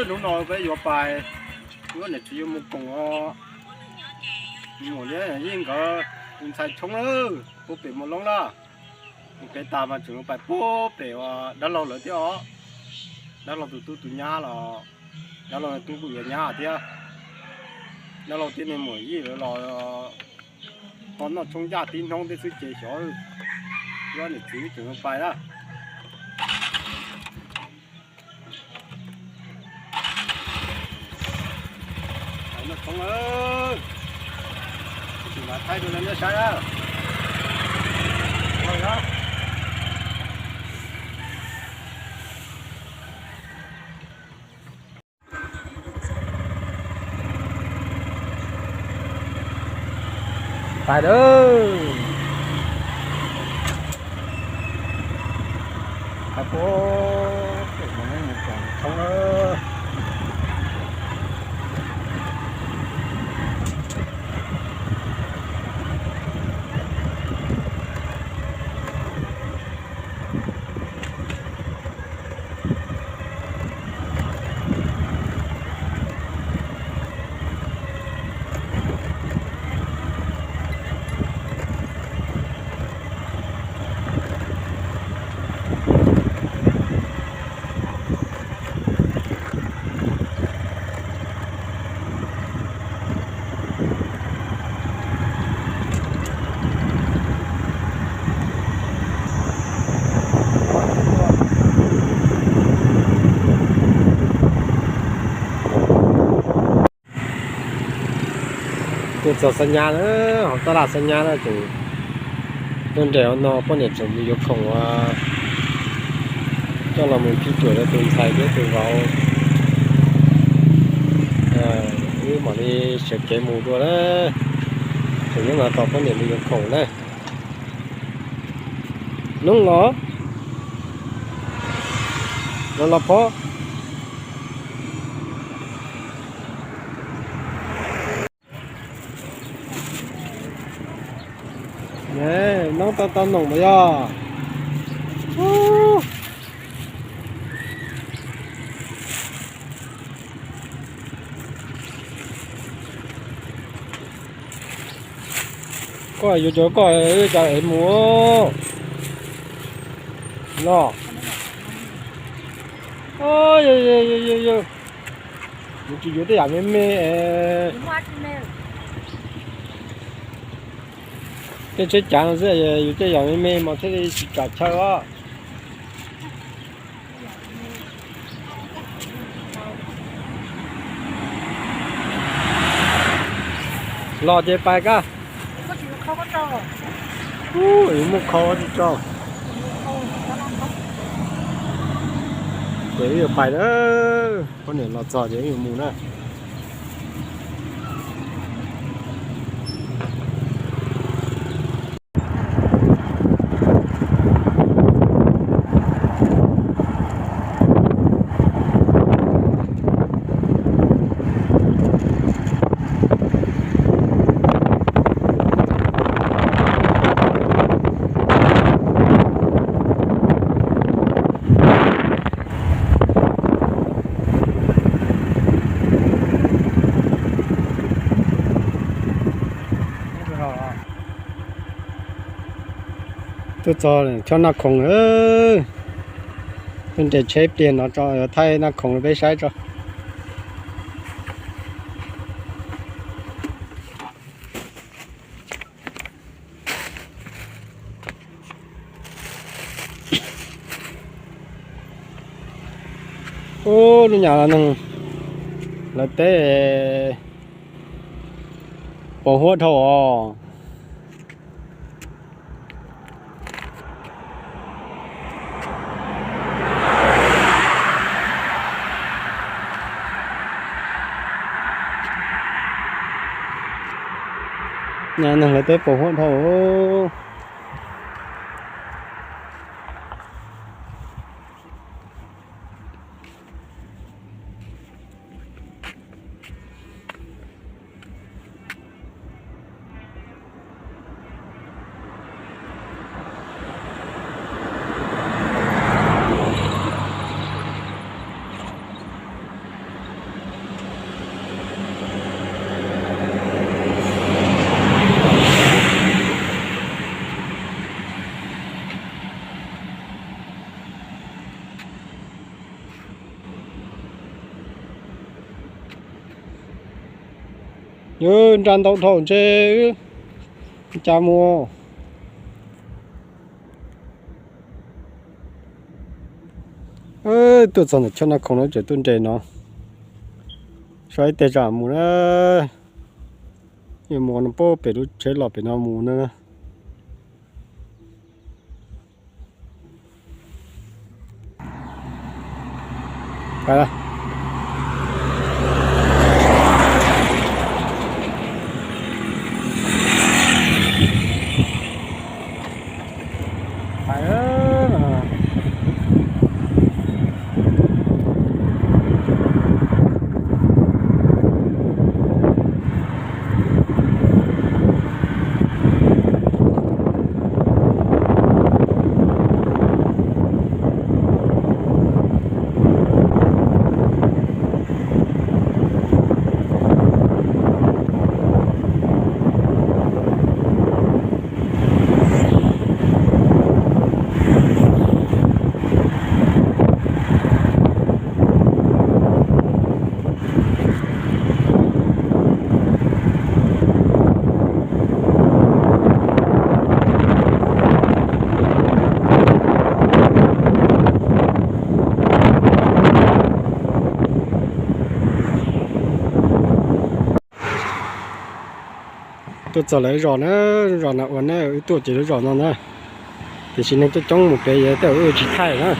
Hnub no peb yuav pais, wb niam txiv yuav mus koom os. Mus li yeej nkawd tus ntxhais tshoob lawm, puag pem Mus Loob lawm. Mus kev tas mas tseem yuav pais puag pem uas dab laug lawv thiab os. Dab laug tus tub tus nyab los, dab laug tus tub kuj yuav nyab thiab. Dab laug thiab niag muam yij lawv los ho noj tshoob ncaj tib hnub thiab xwb ces xyov, wb niam txiv wb tseem yuav pais na. Noj tshoob, ib tug mas thaij rau nej saib na. Pais lawm. Pais puag pem Mus Loob mus koom tshoob lawm. Tuaj txog Xab Nyab na, hauv tab laj Xab Nyab na, ces tuaj nres hauv no poj niam tseem mus yuav khoom uas coj los mus phij cuam rau tus ntxhais thiab tus vauv. Wb mam li sawv kev mus dua na, tseem nyob no tos poj niam mus yuav khoom na. Noob los, los los phob. Noob tau tau noom mas yog. Koj yuav cov koj cov es mus los. Yus tsis yuav tej yam me me es. Tej tsheb cav no xwb, yus tej yam me me mas thiaj li tsis kam chaw os. Los ces pais koj. Ub, muaj khau tsis tso. Ces wb yuav pais na, poj niam los txog ces wb yuav mus na. Tuaj txog chob Naj Khoom lawm. Tuaj nres tsheb pliag no tso, yuav thaij Naj Khoom rau peb saib tso. Ub, lub nyam los neeg lawv teb pos huab dhau os. Nyam neeg lawv teb pos huab dhau. Nra ntau dhau ntshe, cas mus. Tuaj txog ntawm chaw no khoom no tseem tuaj nres no. Saib ib teg zam mus na. Yuav mus no pab pem lub tsheb los pem no mus na. Tuaj txog lawv zos na, zos no ua na, wb tuaj ces lub zos no na. Tiam sis neeg coob coob mus pem yog tej wb tsis thaij na.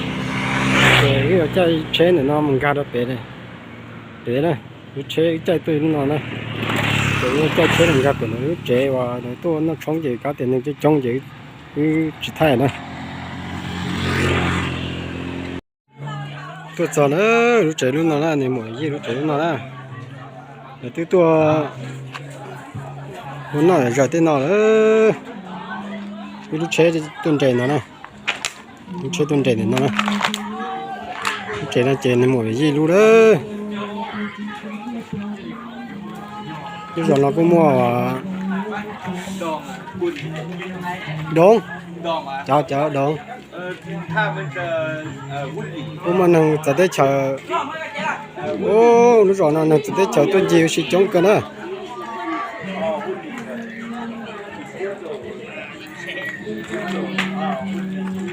Ces wb yuav caij tsheb ntawm no mus nkag rau pem, pem na. Lub tsheb wb caij tuaj lub no na. Ces wb caij tsheb mus nkag pem lub tsev uas lawv tuaj noj tshoob ces kav tias neeg coob coob ces wb tsis thaij na. Tuaj txog na, lub tsev lub no na, nws muam Yij lub tsev lub no na. Lawv twb tuaj ua noj zawg tej no lawm. Wb lub tsheb tuaj nres no na. Lub tsheb tuaj nres ntawm no na. Lub tsev no ces nws muam Yij lub lawm. Lub zos no kuj muaj Doov, cov cov Doov. Kuj muaj neeg txawv teb chaws. Lub zos no neeg txawv teb chaws tuaj ncig ua si coob kawg na.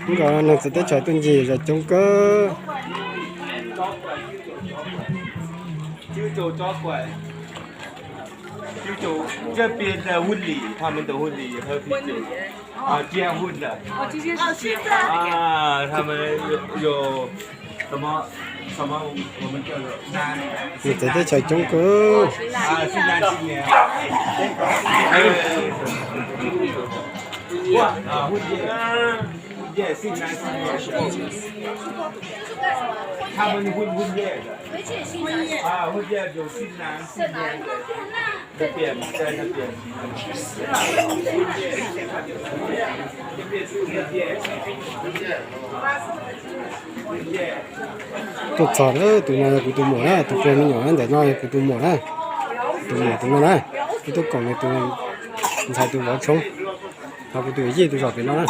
Lub zos no neeg txawv teb chaws tuaj ncig zos coob kawg. J-Pin的婚礼，他们的婚礼也喝啤酒。啊，结婚的。啊，他们有有什么什么，我们叫做 Neeg txawv teb chaws coob kawg. 啊，新郎新娘。啊，婚戒，婚戒，新郎新娘。他们婚婚戒的。啊，婚戒有新郎新娘。 Tuaj txog lawm, tus no yog kuv tus muam na, tus pog me nyuam ntawm no yog kuv tus muam na. Tus muam tus no na, wb tuaj koom nws tus ntxhais tus vauv tshoob, ho kuv tus yij tus zos pem no na,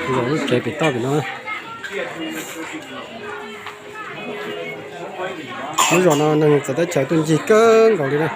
tus zos lub tsev pem toj pem no na. Lub zos no neeg txawv teb chaws tuaj ncig kawg nkaus li na.